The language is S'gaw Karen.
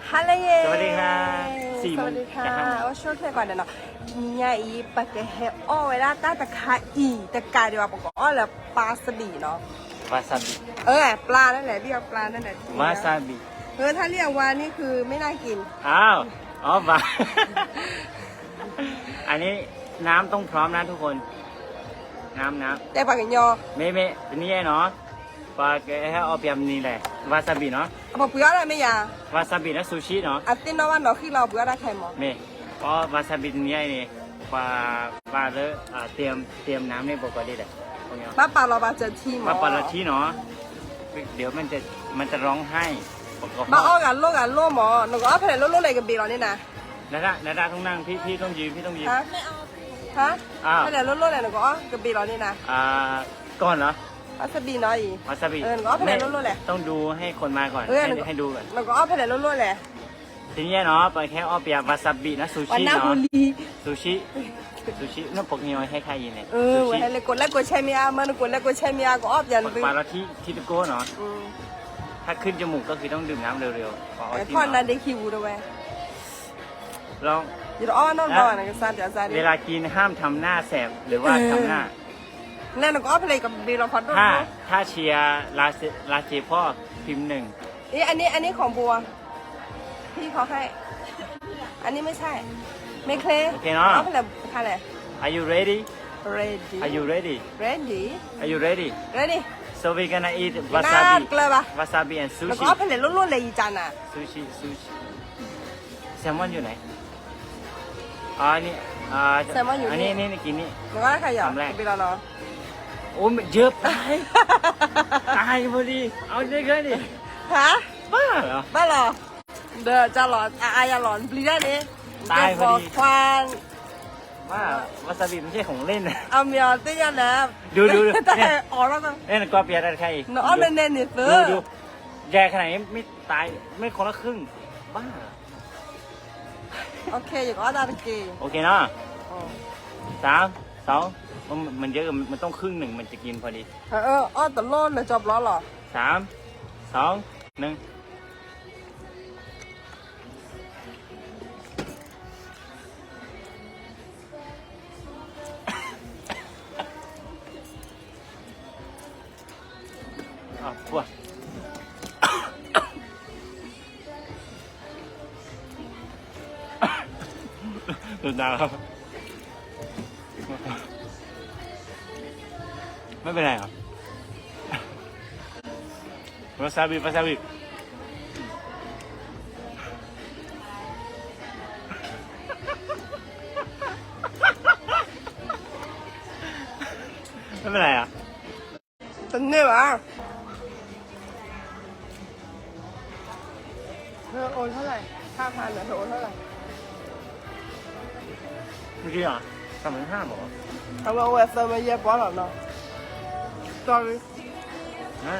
ဟါလၢယဲ สวัสดีค่ะ สวัสดีค่ะ အိၣ်ဆူၣ်ချ့ကိးဂၤဒဲးနီၤ, တနံၤညါအံၤ ပကဟဲအီၣ်ဝဲဒၣ်တၢ်တခါအံၤ တကးဒံးဘၣ် ပကအီၣ်လၢ wasabi နီၤ, wasabi အၢ ပျၢ်ဒၣ်လဲၣ် ဒ်အပျၢ်ဒၣ်လဲၣ် wasabi เออ ถ้าเรียกว่านี่คือไม่น่ากิน อ้าว อ๋อ บา อันนี้ น้ำต้องพร้อมนะทุกคน น้ำ น้ำ တဲပှၤကညီ မ့မ့ၢ် တနံၤညါနီၤ ပှၤကဟဲအီၣ်ပျၢ်မနုၤလဲၣ် wasabi နီၤ အပှၤပှ့ၤအီၣ်ဒၣ်မ့ၢ်ယၤ wasabi နီၤ sushi နီၤ အသ့ၣ်နီၣ်ဘၣ်နီၤ ဃံလီၤပှ့ၤအီၣ်တၢ်ခဲအံၤမး မ့ၢ် ပှၤ wasabi တနံၤညါအံၤန့ၣ် ပှၤဘၣ်လၢ เตรียม เตรียมน้ำ န့ၣ် บอกก่อน ได้เลย ဘၣ်ပာ်လီၤဘၣ်စၢၤထံမး ဘၣ်ပာ်လီၤထံနီၤ เดี๋ยวมันจะ มันจะร้องไห้ ဘၣ်အီၣ်ဂၤလိၣ်ဂၤလိၣ်မး နကအီၣ်ဖဲလဲၣ်လိၣ်လိၣ်လဲၣ်ကဘ့ၣ်လီၤန့ၣ်နၤ နဒၣ် နဒၣ် ต้องนั่ง พี่ พี่ต้องยืน พี่ต้องยืน ဟါ ဖဲလဲၣ်လိၣ်လိၣ်လဲၣ် နကအီၣ်ကဘ့ၣ်လီၤန့ၣ်နၤ ก่อนเหรอ wasabi နီၤအံၤ wasabi နကအီၣ်ဖဲလဲၣ်လိၣ်လိၣ်လဲၣ် ต้องดูให้คนมาก่อน ให้ดูก่อน နကအီၣ်ဖဲလဲၣ်လိၣ်လိၣ်လဲၣ် တနံၤညါနီၤ ပှၤကဟဲအီၣ်ပျၢ် wasabi နီၤ sushi နီၤ sushi sushi နီၤ ပှၤကညီဟဲခါအံၤန့ၣ် ဝဲဟဲလၢကိးလၢကိးဆဲမ့ၢ်အါ မ့ၢ်နကိးလၢကိးဆဲမ့ၢ်အါ ကအီၣ်ပျၢ်န ပှၤလီၤထံ ထံတကိနီၤ ถ้าขึ้นจมูกก็คือต้องดื่มน้ำเร็วๆ ပှၤအီၣ်ထံနီၤ ဖီၣ်နၤဒ့ခံပူၤတဝဲ ลอง ယတအီၣ်နီတဘျီဘၣ် နကစၢ်ပျၢ်စၢ်ဒ့ เวลากินห้ามทำหน้าแสบหรือว่าทำหน้า လဲၣ်နကအီၣ်ဖဲလဲၣ်ကဘ့ၣ်လီၤဖးဒိၣ် ถ้า ถ้าเชียร์ลาเซ ลาเจพ่อ พิมพ์หนึ่ง เอ๊ะ อันนี้ อันนี้ของบัว พี่เขาให้ อันนี้ไม่ใช่ ไม่เคล โอเคเนาะ เอาไปเลยค่ะเลย Are you ready? Ready. Are you ready? Ready. Are you ready? Ready. So we're gonna eat wasabi, wasabi and sushi. แล้วก็เอาไปเลยโลดๆเลยอีจานน่ะ Sushi, sushi. แซลมอนอยู่ไหน อ๋อ อันนี้ อ่า แซลมอนอยู่นี่ อันนี้ นี่ นี่ กินนี่ หรือว่าใครอยาก คำแรก ไปรอเนาะ โอ้ย เยอะไป ตายพอดี เอาเยอะๆดิ ฮะ บ้าเหรอ บ้าเหรอ ဒီးကလီၤ အအါယလီၤ ပျံၤဒၣ်န့ၣ် ตายพอดี ခွါ บ้า วาซาบิไม่ใช่ของเล่นนะ အမ့ၢ်အီၤသ့ၣ်ညါလဲၣ် ดู ดู ดู แต่ เนี่ย ออกแล้วก็ เนี่ย กอเปียร์ได้แค่อีก နအီၣ်နနဲန့ၣ်သၢ ดู ดู ใหญ่ขนาดนี้ไม่ตาย ไม่คนละครึ่ง บ้า โอเค ယကအီၣ်တၢ်တက့ၢ် โอเคเนาะ อืม สาม สอง มัน มันเยอะ มันต้องครึ่งหนึ่ง มันจะกินพอดี เออ เออ ออดตะโลดเลยจอบล้อเหรอ สาม สอง หนึ่ง อ่ะ พวก ดูดาวครับ ไม่เป็นไรเหรอ วาซาบิ วาซาบิ ไม่เป็นไรเหรอ တန့ၢ်ဘၣ် เธอโอนเท่าไหร่ ห้าพัน เหรอ เธอโอนเท่าไหร่ เมื่อกี้เหรอ สามพันห้า บอกว่า เอามาโอนเติมมาเยอะปอหรอเนาะ sorry อ่า